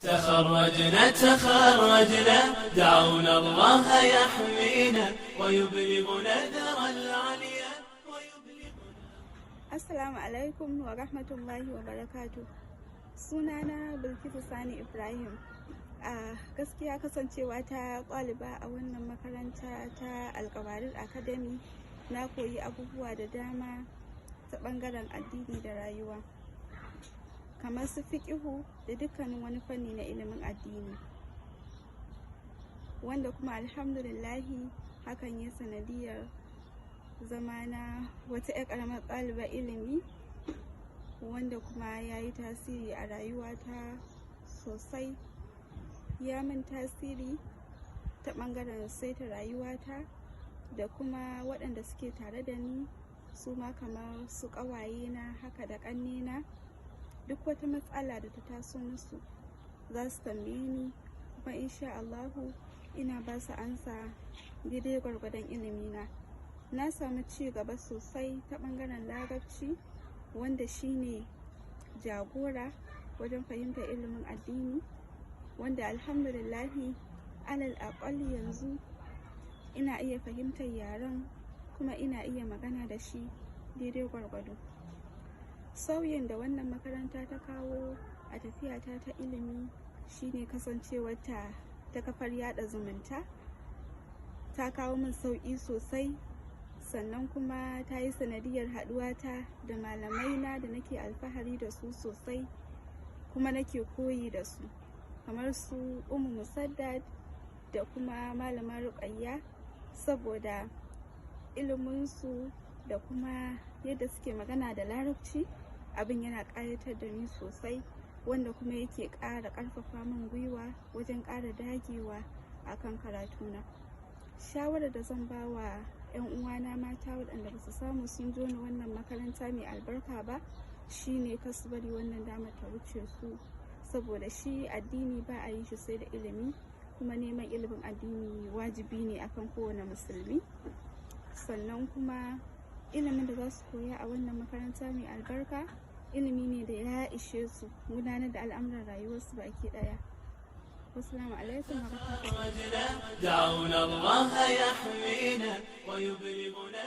تخرجنا تخرجنا، دعونا الله يحمينا ويبلغنا درا العليا ويبلغنا. Assalamu alaikum wa rahmatullahi wa barakatu. Sunana Bilkisu Sani Ibrahim. A gaskiya, kasancewa ta ɗaliba a wannan makaranta ta Alkawarir Academy, na koyi abubuwa da dama ta ɓangaren addini da rayuwa, kamar su fiƙihu da dukkanin wani fanni na ilimin addini. Wanda kuma alhamdulillahi hakan ya sanadiyar zamana wata 'yar ƙaramar ɗalibar ilimi, wanda kuma ya yi tasiri a rayuwata sosai. Ya min tasiri ta ɓangaren saita rayuwata da kuma waɗanda suke tare da ni, su ma kamar su ƙawayena haka da ƙannena. Duk wata matsala da ta taso musu za su tambaye ni, kuma insha Allahu ina ba su ansa daidai gwargwadon ilimina. Na samu ci gaba sosai ta ɓangaren Larabci, wanda shine jagora wajen fahimtar ilimin addini, wanda alhamdulillahi alal aƙalli yanzu ina iya fahimtar yaren kuma ina iya magana da shi daidai gwargwado. Sauyin da wannan makaranta ta kawo a tafiyata ta ilimi shine kasancewarta ta kafar yada zumunta. Ta kawo min sauƙi sosai, sannan kuma ta yi sanadiyar haɗuwata da malamaina da nake alfahari da su sosai kuma nake koyi da su, kamar su Umu Musaddad da kuma Malama Ruƙayya, saboda iliminsu da kuma yadda suke magana da Larabci, abin yana ƙayatar da ni sosai, wanda kuma yake ƙara ƙarfafa min gwiwa wajen ƙara dagewa akan karatuna. Shawarar da zan ba wa 'yan uwana mata waɗanda ba su samu sun jona wannan makaranta mai albarka ba shine kar su bari wannan damar ta wuce su, saboda shi addini ba a yin shi sai da ilimi, kuma neman ilimin addini wajibi ne akan kowane musulmi. Sannan kuma ilimin da za su koya a wannan makaranta mai albarka ilimi ne da ya ishe su gudanar da al'amuran rayuwarsu baki ɗaya. Wassalamu alaikum wa rahmatullahi. دعونا الله يحمينا ويبلغنا.